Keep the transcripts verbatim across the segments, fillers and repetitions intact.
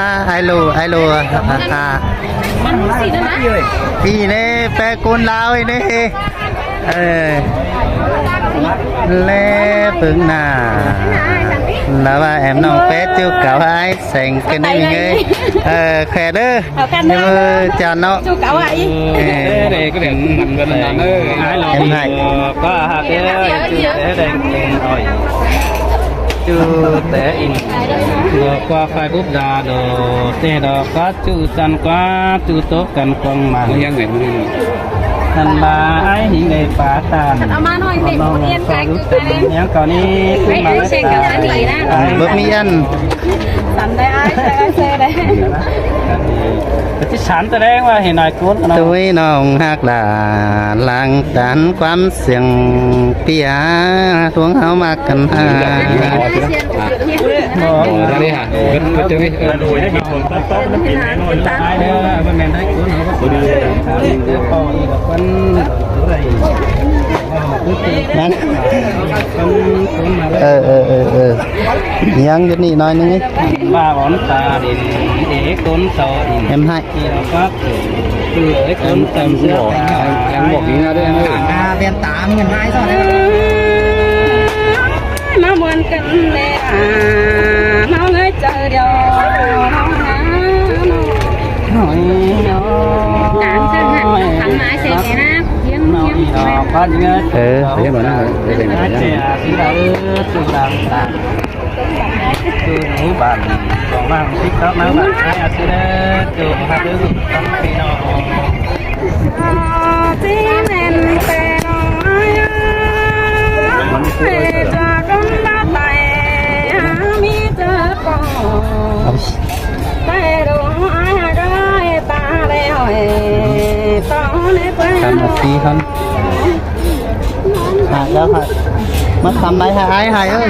Ai lu, ai lu, à, à. ꞌI ꞌnị ꞌpék ꞌcốn Lao ꞌi ꞌnị. Ờ. ꞌLé ꞌpứng nả. Lỏ ꞌva ém ꞌnọng pét ꞌchu cáu ai seng ꞌcọ ꞌnị ꞌngới. Ờ, khỏe đé. Ờ, khỏe đé. Chào nó. ꞌChu cáu ai. Ờ. Ém ꞌnị. ꞌChu té đen ꞌin. ꞌChu té ꞌin. Lỏ ꞌquá phai búp đa đô. Té đo ꞌquá ꞌchu chăn ꞌquá ꞌchu tốc căn quăng mả. Ăn ba ai ꞌhịnh đảy pá ꞌtan. Ăn ba ꞌnọng ꞌhịnh đảy pá ꞌtan. ꞌNhắng ꞌcọ ꞌnị. Báu ꞌmí ăn. Sắn đảy ai, sắn đảy. ꞌChí sắn ta đen ꞌva ꞌhịnh ꞌnọi ꞌcốn ꞌnọ. Tui ꞌnọng ꞌhặc lả lăng tán ꞌquám siêng ꞌpía ꞌluống ꞌháu ꞌmặc căn ha. Ờ, ờ, ờ, ờ. ꞌNhắng dú ꞌnị ꞌnọi ꞌnưng ꞌí. Ba bón ta đin, ế ꞌcốn sau đin. Em hại. Em, em ꞌnọ, em ꞌnọ ꞌnị ꞌnạ đé. À, bên tám ngàn hai rồi đấy. Nó buồn cần nè, à, nó ngơi chờ điều, nó nói nó. Tám cân hẳn, thắng mãi sẽ thế na, giếng, giếng. Ờ, thế mà nó, thế mà nó. Chú nú bản, quảng mang TikTok nắng bản hai à, chú đế, chú hát đứa gửi con phi nọ. Ờ, tí nên tè nọ ai à, mẹ cho con ba tay à, mi cho con. Tè nọ ai à, cái ta lê hỏi, tao lê quên. Cắm một tí hơn. Hả, đó hả? Mất tắm đấy hả, ai hả ơi?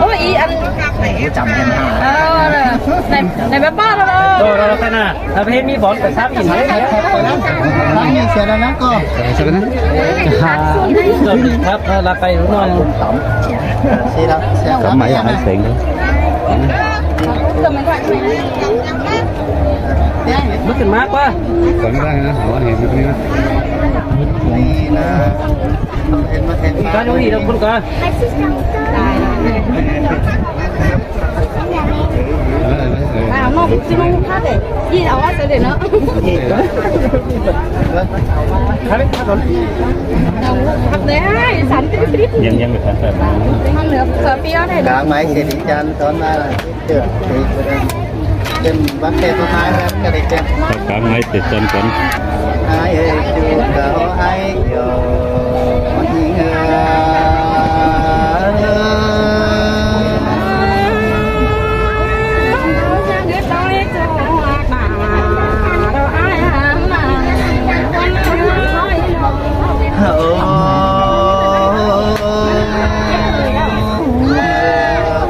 Ôi, ý ăn. Ờ, này, này, bác bác đó. Rồi, rồi, cái nào? Là bên mi bón phải sắp nhìn thấy. Sắp nhìn xem nó nắng con. Hả? Rồi, sắp, ờ, là cái nó. Xe đó, xe. Cắm máy ở máy tính. Mất tiền mát quá. Còn cái này nó hả? Có cái gì đâu, con có. À, nó cũng chưa nung phát để. Đi ở đó để nó. Hấp đấy, sẵn. Nhân, nhân được sản phẩm. Ăn được cà phê này. Cả máy sẽ đi chăn tốn ba là. Trên bác xe có máy bác cái đi trên. Các máy để chân quấn. Ai ơi, chú cậu ai yo.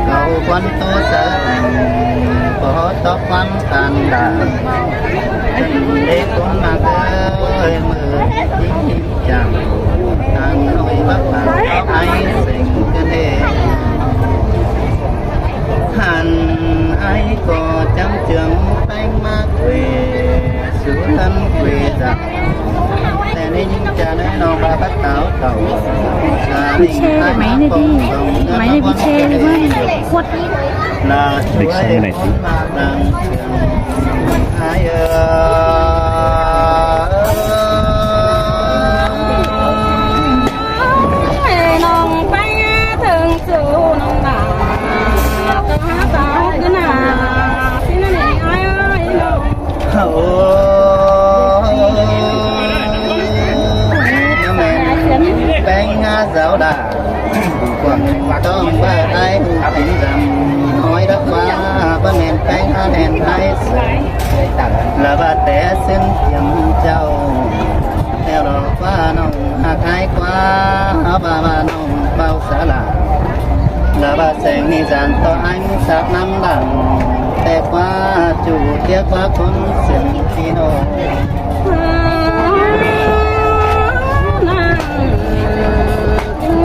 Cậu quan tố sở, có tóc quan can đảm. Lê cũng mà ơi mơ chính chẳng. Hà Nội Bắc Bàng ai sành cái nền. Hẳn ai có chăm trường tay mát quê, sú thân quê giặc. Tè ꞌnị ꞌnhắng chả ꞌnị ꞌnọng ꞌva bát táo tàu. Đi xe máy này đi, máy này đi xe đi, khuất. Là cái xe này chứ. Ai ơi. Ê, ꞌnọng pay thơng su ꞌnọng đa. Tao hả tao cứ nả. Xin ꞌnị ai ơi, ꞌnọng. Ôi, ꞌpéng ngã giáo đà. Quảng tông ba ai hụ kính dặm. Nói đắc ba, ba mẹn ꞌpéng ngã đèn ai sửa. Là ba té xứng chiếm châu. Theo đó qua ꞌnọng hạc ai qua, ba ba ꞌnọng bao xá lạ. Là ba seng ni dàn to anh sạp năm đẳng. Té qua chủ tiết qua khốn xiên chi nô.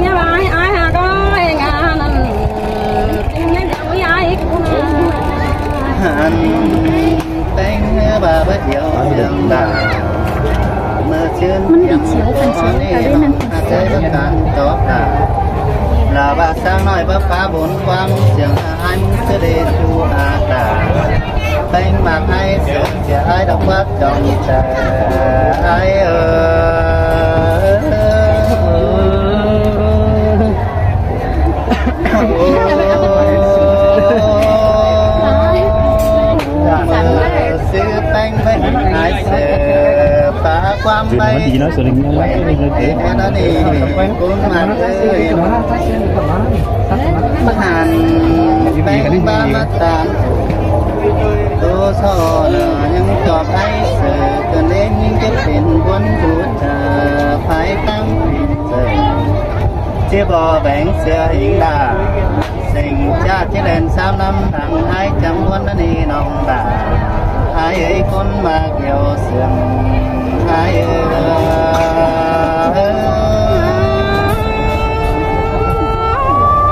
Nhà ba ai ai Lỏ ꞌva ꞌsáng ꞌnọi báu pá bôn ꞌquám siêng, ai ꞌmứng ꞌsứ đê ꞌchu a ta. ꞌPéng ꞌmặc ai siêng sia ai đọc bác chong ta. Ai ơ. Sư ꞌpéng ꞌpéng ai siêng. Pá ꞌquám ꞌvạy. Duyên nó đi nó, số định nó lắm, số định nó thế. Thế nó đi, cũng mà cứ ꞌmá hẳn ꞌpéng ꞌva ꞌmá tán. Tô so nả ꞌnhắng chọp ai siêng, cơn đến những cái phiền buôn chuột chả phải tăng phiền siêng. ꞌChí bók ꞌvẹng sia ing đa. Seng ꞌchạ ꞌchí ꞌlen sam ꞌnăm nẳng ai chắng ꞌmuôn ꞌnị ꞌnọng đa. Ai ơi, ꞌcốn ꞌmặc kiêu siêng. Ai ơi.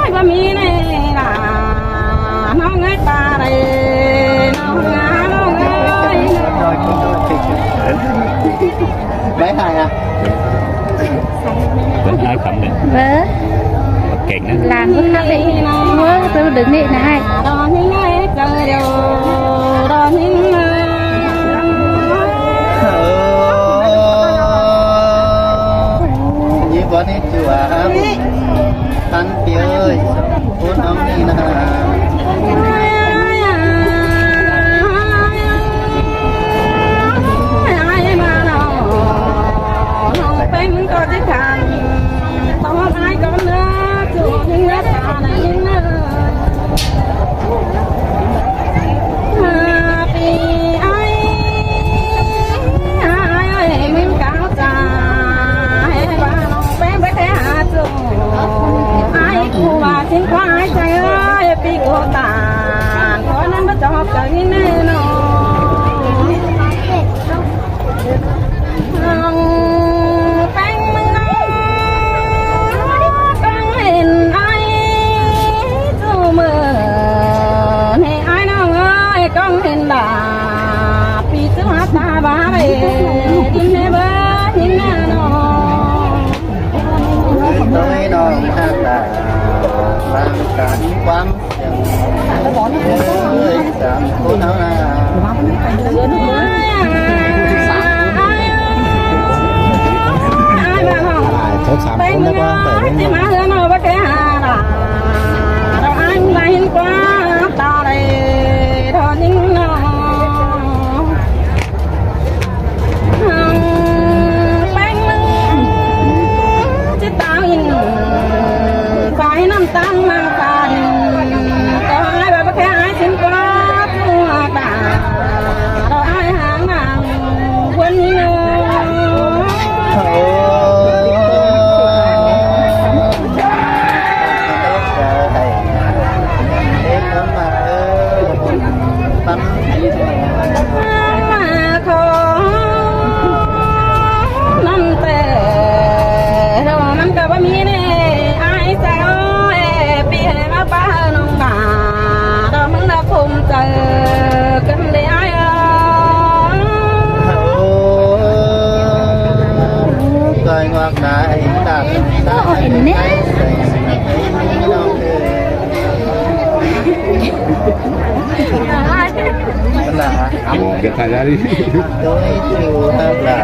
Ôi, báu ꞌmí ꞌnị đa. ꞌNọng ơi, ta đây. ꞌNọng ơi, ꞌnọng ơi. Bái hại à? Vẫn hai cắm đấy. Vớ. Kén ꞌnớ. Làng có tháp đấy. Vớ, tôi đừng nghĩ là hay. Như bó đi chùa. Ăn pi ơi. Út óng đi nà. Ai cu ꞌva ꞌchí ꞌquá ai ꞌchái ơi, pi cu tản, có ꞌnặn báu chọp ꞌchái ꞌnị ꞌnê ꞌnọ. Hăng ꞌpéng ꞌmứng ꞌnọng, ꞌcóng hên ai, chu ꞌmự ꞌnị ai ꞌnọng ơi, ꞌcóng hên đa, pi chu hák ta bá lê, đin ꞌnê bá, đin ꞌnê ꞌnọng. Tôi ꞌnọng hák đa, ꞌváng cán ꞌquám siêng. Ơi, sám ꞌcốn ꞌnáo nà. Cốp sám ꞌcốn ꞌnáo ꞌquá, phải ꞌcốn ꞌnáo. Hăng ꞌpéng ꞌmứng ꞌchí táo in, phải ꞌnặm ꞌtáng ꞌmáng ꞌtáng, có ai báu báu khe ai ꞌchí ꞌquá ꞌchua ta, đó ai háng nẳng buôn ꞌnị ꞌnớ. Năm té, đó năm cả ba mi nè, ai sao, ê, pi hê ma ba nông ba, đó mưng đó phum tơ, cân đê ai ơ. Coi ngoặc nà, ê, tạp, tạp, ê, nè. Amo, kita cari. Tôi chịu thật là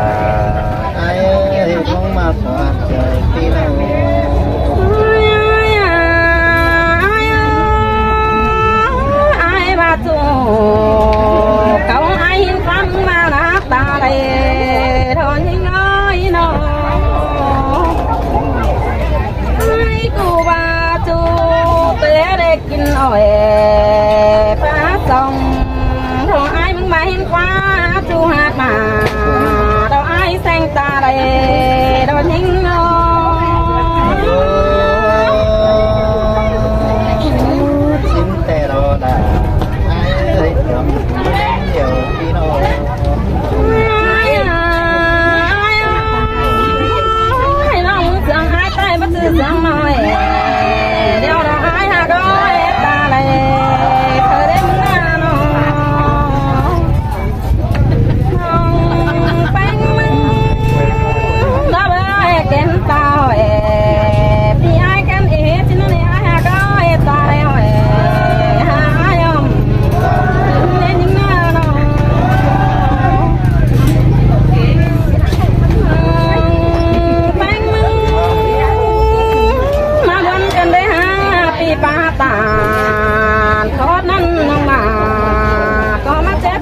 ai ơi, không mà phạt trời khi nào. Ai ba chu, cau ai hin păng ma lak ta lê, thon hin ơi no. Ai cu ba chu, tê lê kin ơi, pá song. Thon ai mưng ba hin pá chu hak ma. Thon ai seng ta lê, thon hin no.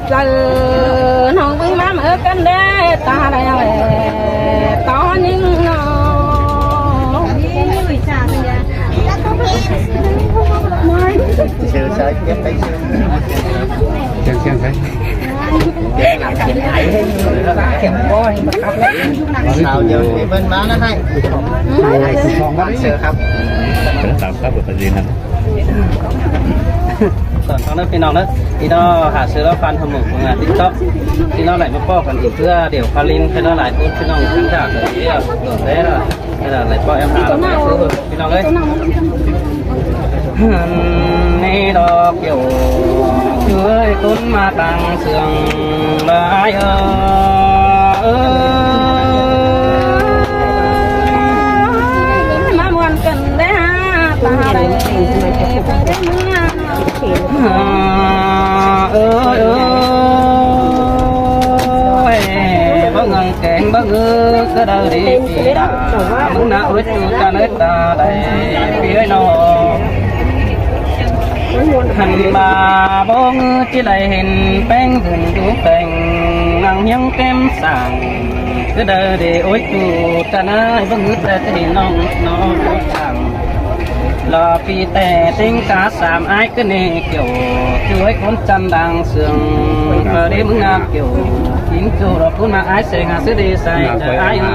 Đaư ꞌnọng ꞌpứng ꞌmá ꞌmự căn đé ta đaư ꞌlẹ ꞌto ꞌnhính ꞌnọ. Sao giờ thì bên má nó hay. Hay, hay. Saoครับ. Sỏn ꞌphắng ꞌnớ ꞌpi ꞌnọng ꞌnớ. ꞌPi ꞌnọng hả sư ꞌló phan hơmư̆ phung a TikTok. ꞌPi ꞌnọng đảy ꞌmá ꞌpọ căn ꞌnị ꞌpưa đẻo pha ꞌlịn ꞌpi ꞌnọng lai ꞌcốn ꞌpi ꞌnọng khán giả ꞌtẹ ꞌlẹo. Đấy là, đấy là đảy ꞌpọ em hả ꞌlẹo ꞌpi ꞌnọng ꞌlới. ꞌNị ꞌlọ kiểu ꞌchư ơi ꞌcốn ꞌmá tang sương ꞌlới ơi. ꞌMá ꞌmuôn căn đé hả, ta đaư ꞌlẹ. Ơi ơi, báu ngăng keng báu ngư ꞌcứ đaư đi ꞌpi đa. ꞌMứng ꞌná ơi ꞌchu ta ꞌnới ta đaư ꞌpi ơi ꞌnọ. Hăn ꞌva báu ngư ꞌchí đảy hên ꞌpéng dưn dú peng, ngăng ꞌhiếng kém sảng. ꞌCứ đaư đi ơi ꞌchu ta ꞌnới báu ngư ꞌtẹ ꞌchí đảy ꞌnọng ꞌnọ sảng. Lo ꞌpi ꞌtẹ ꞌtếng cá sam ái ꞌcứ ꞌnị kiểu ꞌchư ơi ꞌcốn chăn đang sương. Phơ đi ꞌmứng ꞌná kiểu kính ꞌchu lo ꞌcốn ꞌmá ái seng a ꞌsứ đi sai chả ái ơi.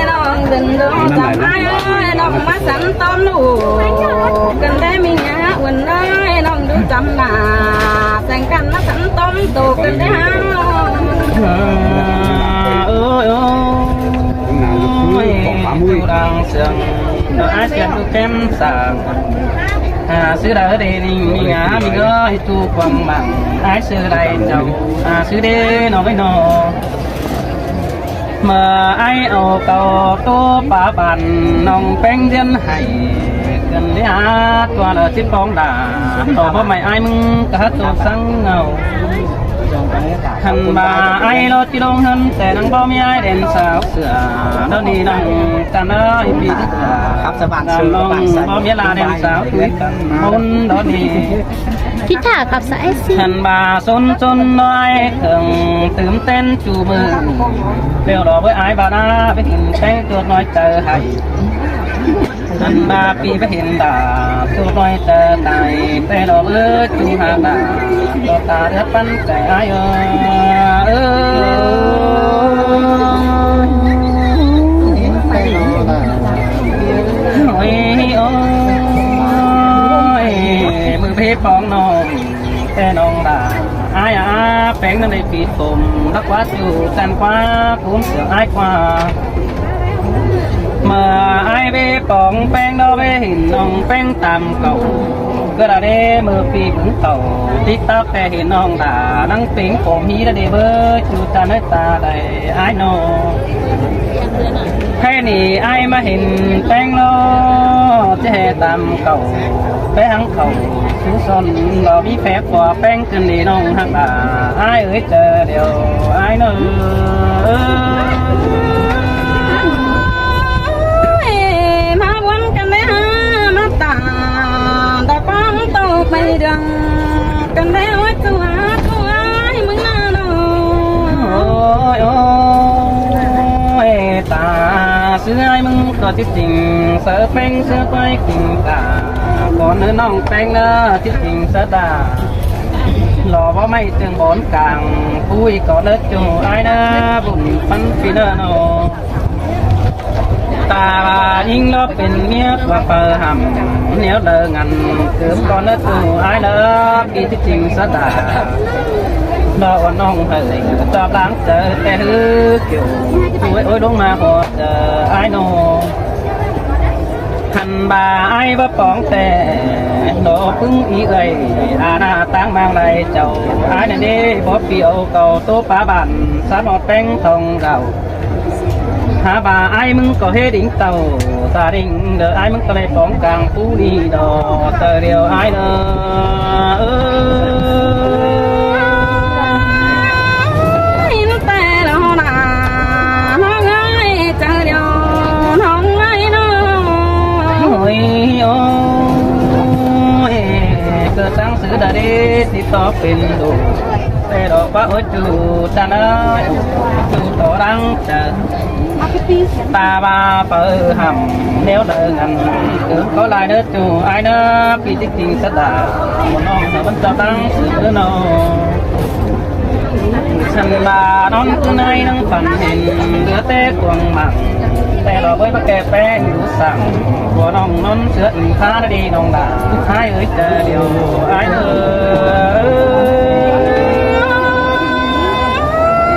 ꞌNọng dên dú chăm ái ơi, ꞌnọng ꞌmá sắn tóm ꞌlụk căn đé ꞌmí nhá uôn ơi, ꞌnọng dú chăm ꞌmá seng căn ꞌmá sắn tóm ꞌtô căn đé hả. Ơi ơi, ơi, đang sương, ái sương ꞌchư kém sảng. À, ꞌsứ đaư đi ꞌnị ꞌmí ngá ꞌmí ơi ꞌchu quăng mảng, ái sư đảy chảu, à, ꞌsứ đé ꞌnọng ơi ꞌnọ. ꞌMự ái au cau ꞌtố pá bản ꞌnọng ꞌpéng ꞌdiến hảy, căn đé hả ꞌchua lơ ꞌchí póng đa, ꞌtố báu ꞌmạy ái ꞌmứng cá ꞌtố sắng ngau. Hăn ꞌva ái ꞌló ꞌchí ꞌlống ꞌhướn ꞌtẹ ꞌnăng báu ꞌmí ái đen sáo sửa, ꞌló ꞌnị ꞌnọng căn ái ꞌpi sửa. Khắp sa bản ꞌnọng báu ꞌmí ꞌlạ đen sáo tui căn ꞌmôn ꞌló ꞌnị. Guitar khắp sa ái sư. Hăn ꞌva ꞌsốn ꞌsốn ꞌnọi khương tứm ꞌtến ꞌchu ꞌmự. ꞌLẹo ꞌló bới ái ꞌva ꞌná bới hên ꞌpéng ꞌchua ꞌnọi chaư hảy. Hăn ꞌva ꞌpi báu hên đa, ꞌchu ꞌnọi chaư tai, ꞌtẹ ꞌló bới ꞌchu hang đa, ꞌló ta đứa păn chảy ái ơi. Ôi, ôi, ꞌmự bế póng ꞌnọng, ꞌtẹ ꞌnọng đa, ái a, ꞌpéng ꞌnặn đảy pít phôm, lắc ꞌquá ꞌchu, chăn ꞌquá, cúm sửa ái ꞌquá. ꞌMự ái bế póng ꞌpéng ꞌló bới hên ꞌnọng ꞌpéng tam cảu. ꞌCọ đa đé ꞌmự ꞌpi bứng cảu. TikTok ꞌtẹ hên ꞌnọng đa ꞌnăng pính phôm hí đa đê bới ꞌchu chăn ái ta đảy ái ꞌnọ. ꞌKhạy ꞌnị ái ꞌmá hên ꞌpéng ꞌló ꞌchí ꞌhế tam cảu. Pé hăng khảu sú son lo ꞌmí phép ꞌpua ꞌpéng căn đi ꞌnọng hăng đa ái ơi. Chơ điêu ái ꞌnớ. Ơi, ꞌmá ꞌmuôn căn đé hả, ꞌmá ta, ta păng tô pay đường, căn đé ôi ꞌchu a, ꞌchu ái ꞌmứng ꞌná ꞌnọ. Ôi, ôi, ta, ꞌsứ ái ꞌmứng ꞌcọ ꞌchí ꞌchịnh, ꞌsớ ꞌpéng ꞌsớ ꞌpéng ꞌchịnh ta, ꞌcọ ꞌnớ ꞌnọng ꞌpéng ꞌnớ ꞌchí ꞌchịnh ꞌsớ ta. Lo báu ꞌmạy ꞌchương bón cang, ꞌpúi ꞌcọ ꞌnớ ꞌchu ái ꞌnớ, bun ꞌphắn ꞌpi ꞌnớ ꞌnọ. Ta ꞌva ꞌnhính ꞌló pên ꞌmía ꞌquá phaư hẳm, ꞌnéo đaư ngăn cớm ꞌcọ ꞌnớ ꞌchu ái ꞌnớ, ꞌpi ꞌchí ꞌchịnh ꞌsớ ta. Lo ꞌva ꞌnọng hảư ꞌchọ lăng chaư ꞌtẹ ꞌhứ kiêu, ôi ôi ꞌlống ꞌmá ꞌhọt chaư ái ꞌnọ. Hăn ꞌva ái báu póng ꞌtẹ, ꞌnọ ꞌpứng ꞌí ơi, a ꞌna táng mang lai chảu, ái ꞌnặn đé bók ꞌpi au cau ꞌtố pá bản, sán ꞌmọt ꞌpéng thong dảo. Hả ꞌva ái ꞌmứng ꞌcọ ꞌhế đing tảu, ta đing đơ ái ꞌmứng ꞌcọ đảy póng cang ꞌpú đi đo, chaư điêu ái đơ. Ơ, ꞌnị ꞌtẹ ꞌnọng đa, ꞌnọng ơi, chaư điêu ꞌnọng ơi ꞌnọ. Ôi, ôi, tó pên đu, té đo ꞌquá ối ꞌchu ꞌchạ ꞌnớ, ꞌchu tó đang chảu. Ta ꞌva phaư hẳm ꞌnéo đaư ngăn, ư có lai ꞌnớ ꞌchu ải ꞌnớ, ꞌpi ꞌchí ꞌchịng sắt đa, ꞌmôn ꞌnọng hảư ꞌmắn ꞌchọ đang sửa ꞌnớ ꞌnớ. Săn ꞌva ꞌnón ꞌcứ ꞌnái ꞌnăng phăn hên, ꞌlứa té cuông măng, té lo bới ꞌmá ke ꞌpéng đu săng, ꞌpưa ꞌnọng ꞌnón sửa ꞌnị ꞌphá ꞌnớ đi ꞌnọng đa, ải ơi chảu điêu, ải ơi.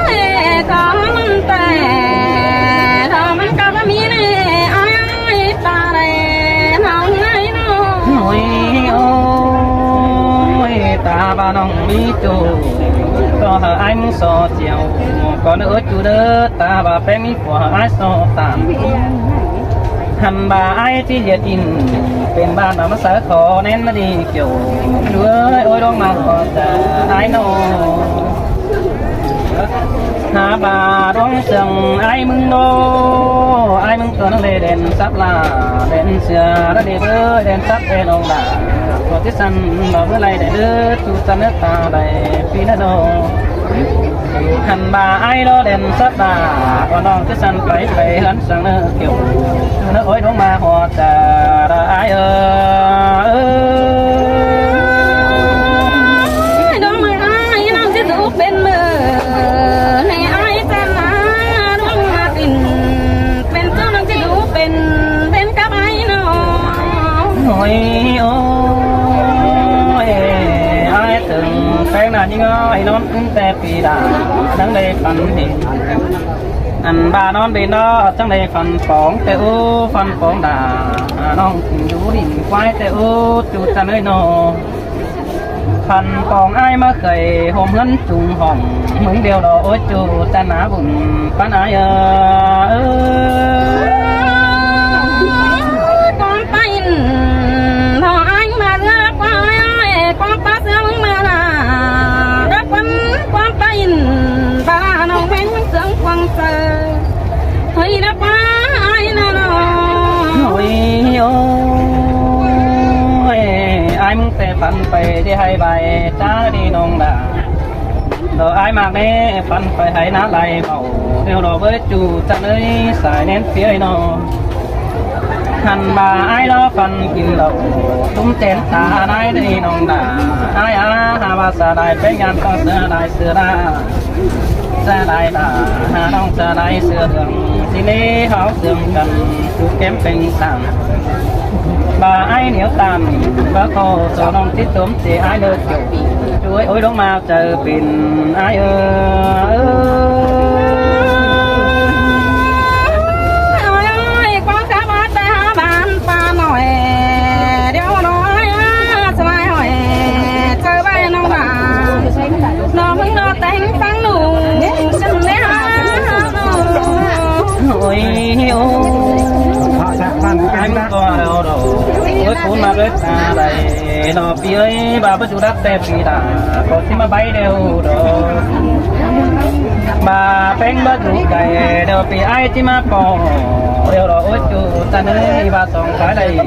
Ê, có ꞌmắn té, có ꞌmắn cá bá ꞌmí ꞌnị, ải ơi, ta đe, ꞌnọng ải ꞌnớ. Ôi, ôi, ta ꞌva ꞌnọng ꞌmí ꞌchu, ꞌcọ hảư ải ꞌmứng so chiêu, ꞌcọ ꞌnớ ối ꞌchu ꞌnớ, ta ꞌva ꞌpéng ꞌmí pua ải so tản. Hăn ꞌva ải ꞌchí ꞌdệt in, pên ꞌva ꞌnặm ꞌmá sáư khó ꞌnén ꞌmá đi kiêu. ꞌLứa ơi, ôi ꞌluống ꞌmá ꞌcọ chảu ải ꞌnớ. Hák ꞌva ꞌluống sương ải ꞌmứng ꞌnớ, ải ꞌmứng ꞌcọ ꞌnăng đen sắp la, đen sửa ꞌnớ đi bới, đen sắp đen ꞌnọng đa. ꞌCọ ꞌchí săn lo bới lai đe ꞌlứa ꞌchu ꞌchạ ꞌnớ, ta đe ꞌpi ꞌnớ ꞌnớ. Hăn ꞌva ải lo đen sắp đa, ꞌcọ ꞌnọng ꞌchí săn pay pay ꞌhướn săng ꞌnớ kiêu. ꞌNớ ôi ꞌluống ꞌmá ꞌcọ chảu đa ải ơi. Ôi, ꞌluống ꞌmá ải, ꞌnọng ꞌchí dú pên ꞌmự ꞌnị ải chắng ꞌnớ, ꞌluống ꞌmá pên, pên ꞌchu ꞌnọng ꞌchí dú pên, pên cắp ải ꞌnớ. Ôi, ôi, ải ꞌtếng ꞌpéng ꞌnặn ꞌnhính ơi, ꞌnón ꞌcứn té ꞌpi đa, ꞌnăng đảy phăn hên. Ăn ꞌva ꞌnón bên ꞌnớ, chắng đảy phăn pong té ú, phăn pong đa, ꞌnọng dú đin ꞌquái té ú, ꞌchu ꞌchạ ꞌnớ ꞌnớ. Phăn pong ải ꞌmá khảy hôm ꞌhướn chung hỏng, ꞌmứng điêu lo ối ꞌchu ꞌchạ ꞌnớ bun ꞌpắn ải ơ. Quang ꞌpá ꞌnị, ꞌnọng ải ꞌmá ꞌlứa ꞌquá ơi, quang ꞌpá sương ꞌmá đa, đa quang, quang ꞌpá ꞌnị, ꞌva ꞌnọng ꞌpéng sương quang sương. Hơi ꞌnớ ꞌquá ải ꞌnớ ꞌnớ. Ôi, ôi, ải ꞌmứng té phăn pay đi hảư bai ta đi ꞌnọng đa. Lo ải ꞌmá ꞌnị phăn pay hảư ꞌnớ lai báu, điêu lo bới ꞌchu ꞌchạ ꞌnớ sai ꞌnén ꞌpi ơi ꞌnớ. Hăn ꞌva ải lo phăn kin lảu, tủm chén ta ꞌnái đi ꞌnọng đa. Ải a, hák ꞌva sa đai ꞌpéng ꞌnhán ꞌcọ sửa đai sửa đa. Sa đai đa, hák ꞌnọng sa đai sửa đường, ꞌchí ꞌnị ꞌháu sương căn, ꞌchu kém peng săng. ꞌVa ải ꞌnéo ꞌtan, ꞌva ꞌcọ so ꞌnọng ꞌchí tốm ꞌchí ải ꞌnớ kiêu. ꞌChu ơi, ôi ꞌluống ꞌmá chảu pên ải ơ. Ôi, ôi, quang khắp ꞌmá té hák bản ꞌpa ꞌnọi, điêu ꞌnọi, ꞌsớ ꞌmá hỏi, chảu bai ꞌnọng ꞌva. ꞌNọ ꞌmứng ꞌnọ téng phắng ꞌnụ, sân ꞌnị hák. Ôi, ôi. Ải ꞌmứng ꞌcọ lo đaư. Ôi, khốn ꞌmá đaư ta đảy. ꞌNọ ꞌpi ơi, ꞌva báu ꞌchu đắc té ꞌpi đa, ꞌcọ ꞌchí ꞌmá báu điêu đaư. ꞌVa ꞌpéng báu ꞌchu cai, điêu ꞌpi ải ꞌchí ꞌmá ꞌpo. Điêu lo ối ꞌchu ꞌchạ ꞌnớ, ꞌva song khói đảy,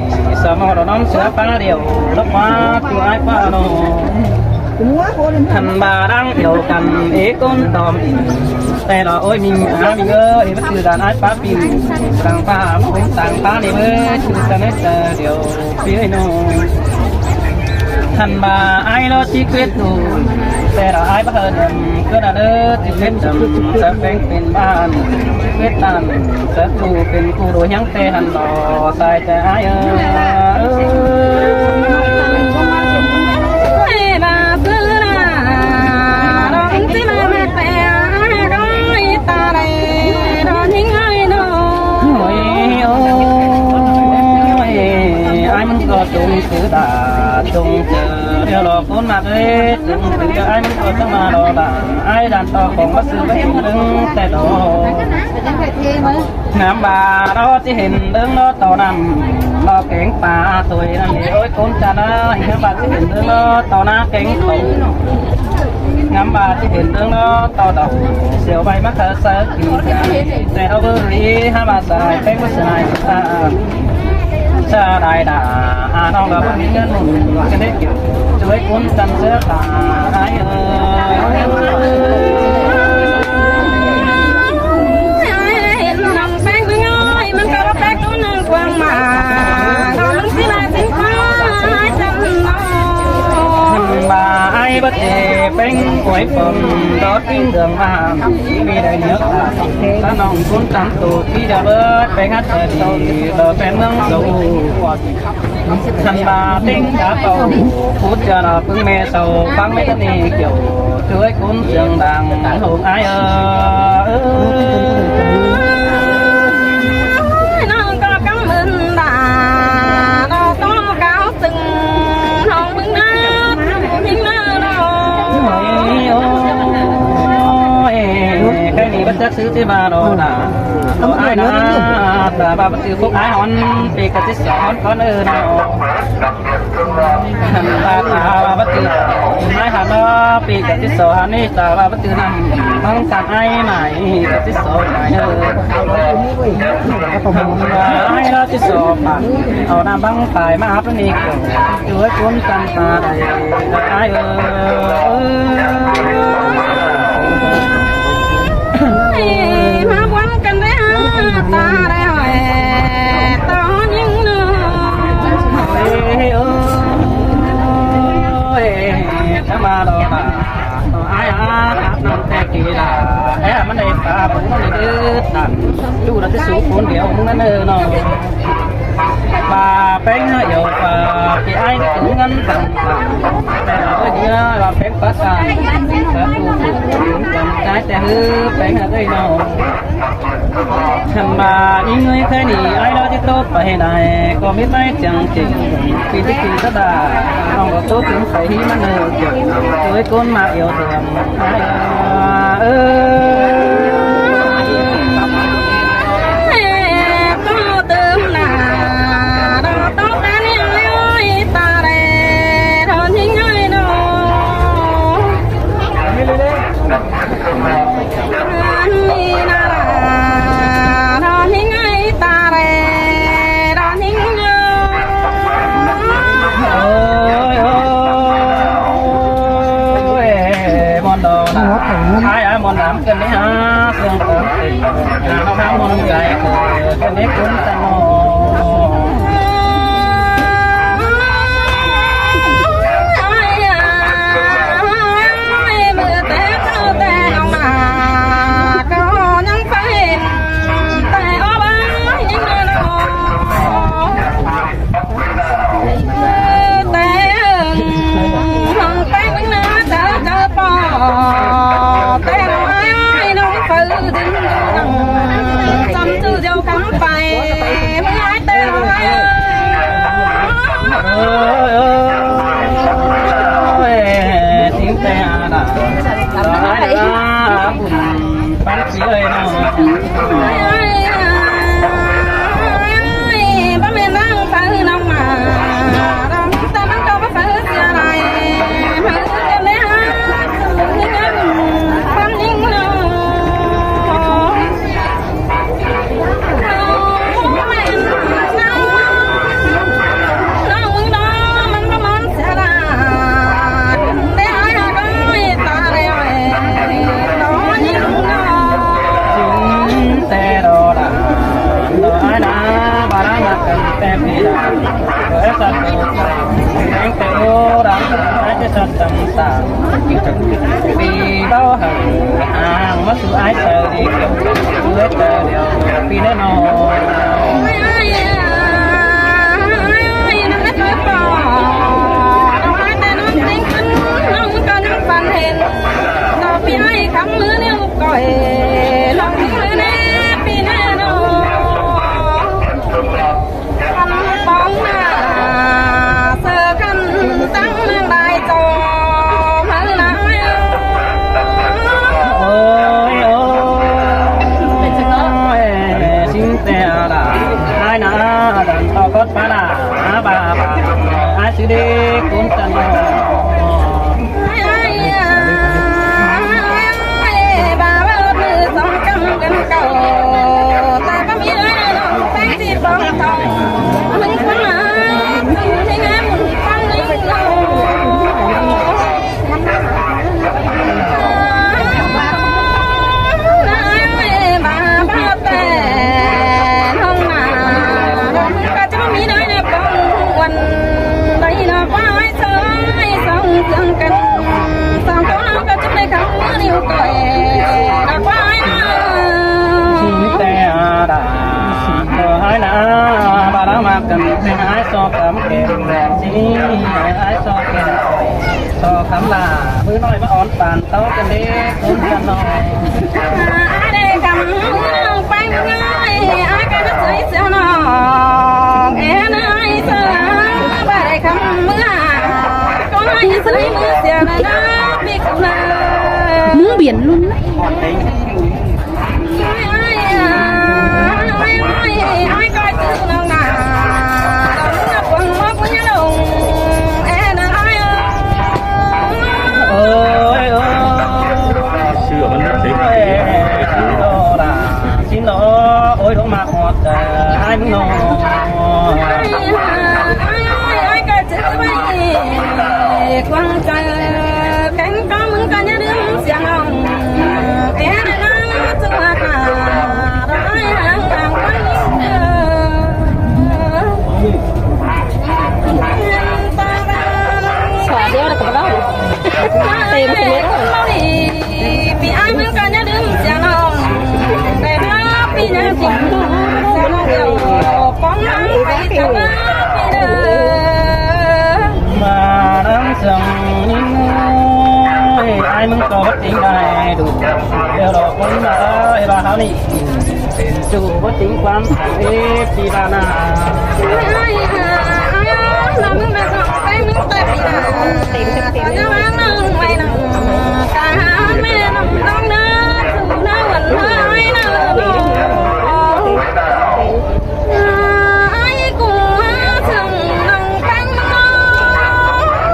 sa ꞌmo lo ꞌnón sửa ꞌpá điêu, lo ꞌquá ꞌchu ải ꞌquá ꞌnớ. Hăn ꞌva đang điêu căn, ế ꞌcốn tỏm ꞌnị. Té lo ôi ꞌmính, a ꞌmính ơi, báu ꞌchu đan ải ꞌpá pin. Săng ꞌpá, ꞌmá ꞌcốn săng ꞌpá ꞌnị báu ꞌchu ꞌchạ ꞌnớ chảu điêu. Pi ơi ꞌnớ. Hăn ꞌva ải lo ꞌchí khuyết ꞌnụ, té lo ải báu hơn, ꞌcứ đa đơ ꞌchí khuyết đăm, sa ꞌpéng pên bản, khuyết ꞌtan, sa ꞌchu pên ꞌcu đuaꞌ ꞌhiếng té hăn lo, sai chảu ải ơ. Ê, ꞌva ꞌsứ đa, đo ꞌcứ ꞌchí ꞌmá mệt té, ải đo ꞌi ta đảy, đo ꞌnhính ơi ꞌnớ. Ôi, ôi, ải ꞌmứng ꞌcọ ꞌchung ꞌsứ đa, ꞌchung ꞌsứ, điêu lo khốn ꞌmá ơi, ꞌchung ꞌsứ, ải ꞌmứng ꞌcọ chắng ꞌmá lo đa, ải đan ꞌtọ khong báu ꞌsứ báu ꞌhên ꞌlớng té đo. Ngắm ꞌva lo ꞌchí hên ꞌlớng lo ꞌto ꞌnặm, lo kéng ꞌpa ꞌtoi ꞌnặn đi, ôi khốn ꞌchạ ꞌnớ, ngắm ꞌva ꞌchí hên ꞌlớng lo ꞌto ꞌná kéng ꞌtoi. Ngắm ꞌva ꞌchí hên ꞌlớng lo ꞌto đaư, siêu bai ꞌmá khả sa kin, té ꞌháu báu ri, hák ꞌva sai, péng báu sai, sa. Sa đai đa, a, ꞌnọng ꞌlạ báu ꞌmí ꞌcốn ꞌmướng ꞌcốn đé kiẻo, ꞌchu ꞌcốn săn ꞌsứa ta ai ơi. Ai hên ꞌnọng ꞌpéng ꞌmướng ơi, ꞌmắn ꞌcọ báu ꞌpéng ꞌcốn ꞌnọng quảng ꞌmá, ꞌnọng ꞌmắn ꞌsứ ꞌlạ ꞌsịn ꞌquá ai săn ꞌnọng. Ba ai báu ꞌchí ꞌpéng quái pom, đót ꞌpính đường ꞌmá, ꞌmí đai ꞌnhớc ta, ta ꞌnọng ꞌcốn săn tô ꞌchí đa bớt ꞌpéng hắt ta đi, báu ꞌpéng ꞌmướng sâu. Săn ba ꞌtếng cá pau, phút ꞌchớ ꞌnọ ꞌpứng ꞌme sau ꞌphắng ꞌmí ꞌcốn ꞌnị kiẻo, ꞌchu ꞌcốn sương đang hông ai ơ. Ơi, ꞌnọng ꞌcọ cắm mưn đa, ꞌnọng ꞌcọ cáo sưng, ꞌnọng ꞌmứng ꞌnớ, ꞌmứng ꞌnớ ꞌnọng. Ôi, ôi, cái ꞌnị báu chắc ꞌsứ ꞌchí ꞌva ꞌnọng đa. Ai ꞌnạ, ta ꞌva báu ꞌchư phúc ai hón, pi ꞌcọ ꞌchí só hón ꞌcốn ơ ꞌnọng. Hăn ꞌva ta ꞌva báu ꞌchư ai hón ꞌnớ, pi ꞌcọ ꞌchí só hón ꞌnị, ta ꞌva báu ꞌchư ꞌnặn, ꞌmắn săn ai ꞌmái, ꞌcọ ꞌchí só ꞌmái ơ. Ai ꞌnạ ꞌchí só ꞌmắn, au ꞌnặn ꞌváng tai ꞌmá hắp ꞌnị kiẻo, ꞌchu ꞌcốn săn ta đai, ai ơ. Ê, ꞌmá ꞌquám căn đé hả, ta đé hỏi, ta ꞌnhính ꞌnớ. Ê, ơ, ê, ta ꞌmá đo ta, ai hả, ꞌnặn té kỉ đa, é, ꞌmắn đé ta, bún đé đứt tăn, ꞌchu đa ꞌchí sú ꞌcốn điêu ꞌmắn ơ ꞌnọng. Ba ꞌpéng ꞌnớ yua ꞌva ꞌpi ai ꞌcứ ngăn tăn tăn. Té ꞌnị ꞌcọ ꞌnhá ꞌva ꞌpéng pát tăn. Sa ꞌchu phủ phủ tăn ꞌchái té ꞌhứ ꞌpéng ꞌnớ ꞌtếng ꞌnọng. Hăn ba ꞌnhính ꞌngới ꞌkhới ꞌnị ai ꞌlạ ꞌchí tốc pay nải ꞌcọ ꞌmí ꞌmái chắng chỉnh. Pi ꞌchí chỉnh sắt đa. ꞌNọng ꞌcọ tốc chỉnh pay hí ꞌmắn ơ. ꞌChu ꞌcốn ꞌmá yua tơm. Ai ơ. Ê, ꞌcọ tơm nả, đo tốc đá ꞌnị ơi, ta đé, đo ꞌnhính ơi đo. Ăn ꞌnị nả, đo ꞌnhính ơi, ta đé, đo ꞌnhính ơi. Ôi, ôi, ôi, ꞌmón đo nả. Ai, ai, ꞌmón đo. Kơ̆n đé hả, sương tơm tê. Hả, hả, ꞌmón đo. Kơ̆n đé ꞌcốn săn ꞌnọ. Té ưng, ꞌnọng ꞌpéng ꞌmứng ꞌnớ, chớ chớ pó. Té ꞌnọng ai ơi, ꞌnọng phaư đin đăng. Chăm chư điêu cắm pay, ꞌmứng ai té ꞌnọng ai ơi. Ơi, ơi, ơi, chính té à nả. Ai nả, bún păn sí ơi ꞌnọng. Ơi, ơi, ơi, báu ꞌmen ꞌnọng phaư ꞌnọng ꞌmá. Đăm ta ꞌmắn ꞌcọ báu phaư sia lai. Phaư sia lai hả. Phaư sia lai. Phaư sia lai. Chính té đo đa, đo ai nả, ba đa nả, kơ̆n té phi đa. Ê, săn, ê, té ô đa, ai té săn tăm ta. Phi báu hả, ang, ꞌmá su ai saư đi, su ai saư đi, phi ꞌnớ ꞌnọng. Ôi, ôi, chính té đa, ai nả, đăm ꞌtọ khót pá đa, ba, ba, ai ꞌsứ đé, ꞌcốn săn ꞌnọ. ꞌNa, ꞌva ꞌnáng ꞌmặc căn ꞌtếng ải so cắm kẻm ꞌsịn, ải so kẻm so cắm ꞌla, ꞌmự ꞌnọi ꞌmá ón păn táo căn đé ꞌcốn căn ꞌnọi. Ải đảy khắm ꞌmưa ꞌnọng ꞌpéng ơi, ải ꞌcọ ꞌmá ꞌsới sia ꞌnọng, é ꞌnị ải sia, ꞌva đảy khắm ꞌmưa, ꞌcọ ꞌmá ꞌsới ꞌmưa sia ꞌnị ꞌnớ, ꞌmí ꞌcốn ꞌnị. ꞌMướng biển luôn. Ôi, ôi. Sửaมันไม่ติด. Ôi, đó là, xin lỗi, ôi, đó mà họ, ờ, ai muốn nói. Quang trời cánh có mừng có nhớ đương xiang lòng. Té nó chua cả. Đó ai hàng hàng quang nhớ. Xóa đéo là có bao. Tìm cái đéo. Vì ai mừng có nhớ đương xiang lòng. Để nó vì nhớ chịu. Xiang lòng. Quang mang phải cho nó vì đương. Mà đang sầu nín ơi, ai mừng có bất tín đài đủ. Điều đó cũng là ơi, bà háo nị. Tên chủ bất tín quan, ê, thì bà nà. Ai, ai, ai, ai, là mừng là có cái mừng tết thì là. Có nhau ăn nồng, mày nồng, cả hai mẹ nồng, nồng nữa, chủ nữa, vẫn nói nữa, nồng. Ai cũng sưng nắng căng nó,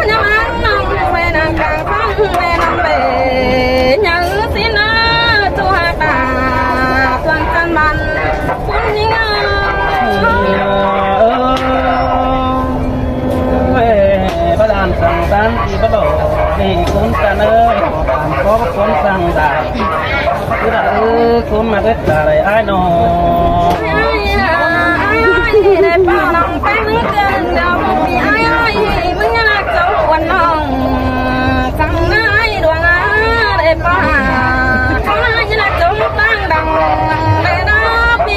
nhắm ăn nắng về nắng căng phong về nắng về, nhớ xin nó chùa ta tuần căn bản, cũng như ơi, bắt đàn sưng tan thì bắt đầu thì cũng ta nơi, có con sưng dài. Cứ đã ư, khốn mà rất là đầy ai nó. Ai, ai, ai, để bảo lòng cái nước chân đâu, ai, ai, mừng là châu quần lòng. Sưng ai đuông à, để bảo, ai, là châu tăng đồng, để nó bị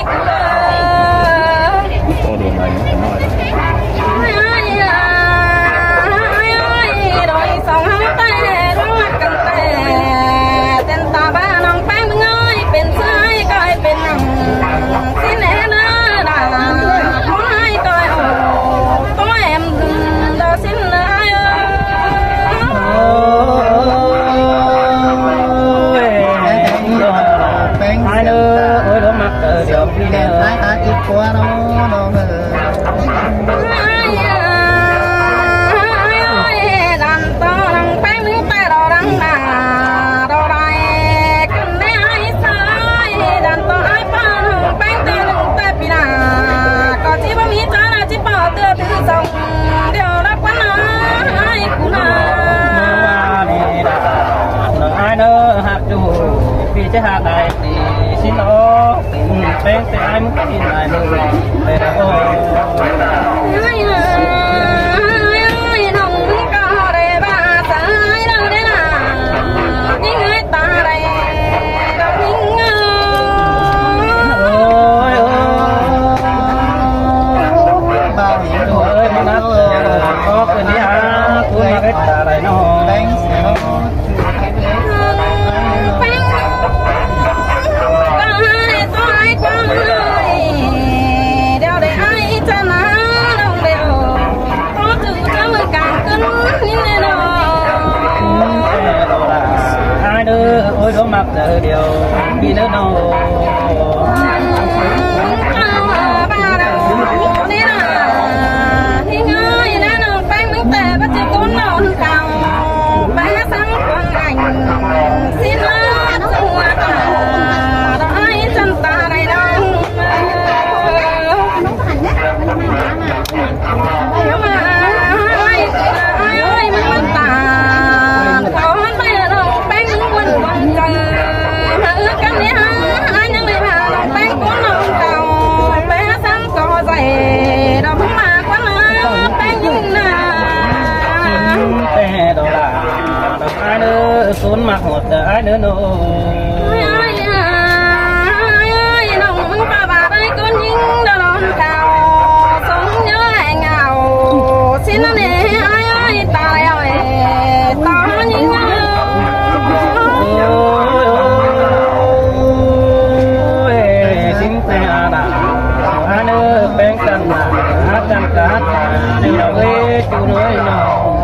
Ai nữa, ôi, đó mặt cờ điều phi nữa. Ai ta chịu quá nó, nó ngờ. Ai, ai, ai, đàn to đàn peng đừng tè đò đàn nà, đò đài, cần đe ai sai, đàn to ai pa đàn peng tè đừng tè pì nà, có chỉ bấm ít cho là chỉ bỏ tựa thứ dòng, điều đó quá nó, ai cũng là. Ai nữa hạt chủ, phi chứ hạt đài thì xin lỗi. Peng tè ai mưng phi lai mưng lai. Peng tè ai mưng lai. Ai, ai, ai, nong mưng ka re ba sa ai nong re na. Ning ai ta re. Ning ai. Ôi, ôi. Ba ning ơi, mưng nát. Có quên đi hả? Cuốn mà cái ta re nó. Peng. Ai đơ, ôi, có mặt đơ điều, đi đơ đâu. Ơ, ba đơ, đi đơ. Ning ơi, đơ đơ, peng mưng tè, bắt chịu tốn đơ, cao. Ba sắm quang ảnh, xin lỗi, chùa ta, ai chân ta đây đâu. Ai đơ, cuốn mà hột ai đơ nô. Ai, ai, ai, ai, nong mưng pa ba ai cuốn nhính đơ nong. Tăng cả hát, à, đêm nào ơi, chú nói nào.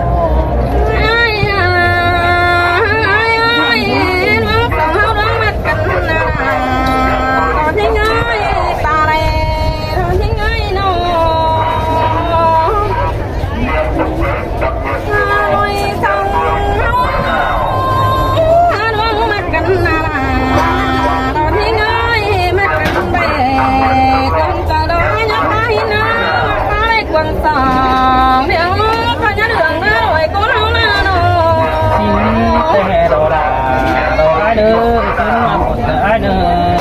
Xin tè đó là đó ai nữa, xin mà của tè ai nữa.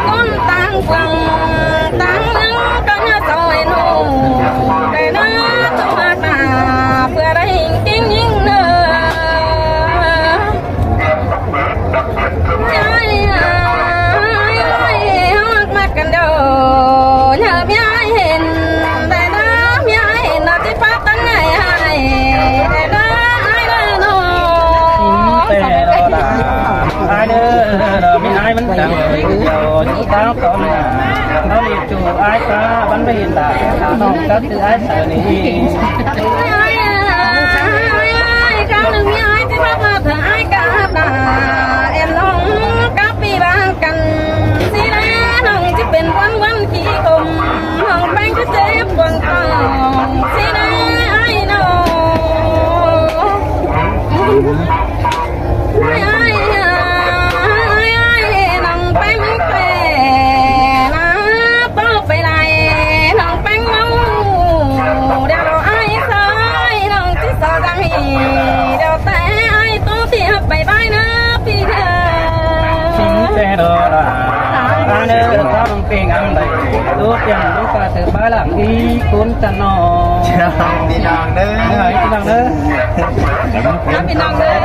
Con tăng quang tăng nắng con nhà tôi nô. Cái đó tôi mà ta vừa đây kinh những nữa. Ai ai ai ai, hắc mắc căn đầu nhà mía ai hên, đại đó mía ai hên nó chỉ phát tăng ai ai, đại đó ai đó nô. Xin tè đó là ai nữa, đó mía ai mình tăng, đó chúng ta có mà. Nó đi chú ai cả, bắn về hiện tại, nó không có từ ai sợ này. Ai, ai, ai, ai, con đừng như ai, chứ bác mà thở ai cả, ta, em lòng cắp vì bạn cần. Xí lẽ lòng chứ bên quán quán khi cùng, lòng bánh cứ xếp quần tòng. Xí lẽ ai đâu. Ai, ai, ai, ai, lòng bánh khỏe, nó bao phải lại, lòng bánh máu. Đeo đồ ai soi, lòng chứ sao răng hỉ, đeo té ai tô thì hấp bye bye nó phi đeo. Chính xe đó là, à, nơi đó lòng kinh ăn đấy. Ước chừng lúc cả thứ ba là ý cuốn chăn nọ. Đi nòng đấy. Đi nòng đấy. Đi nòng đấy.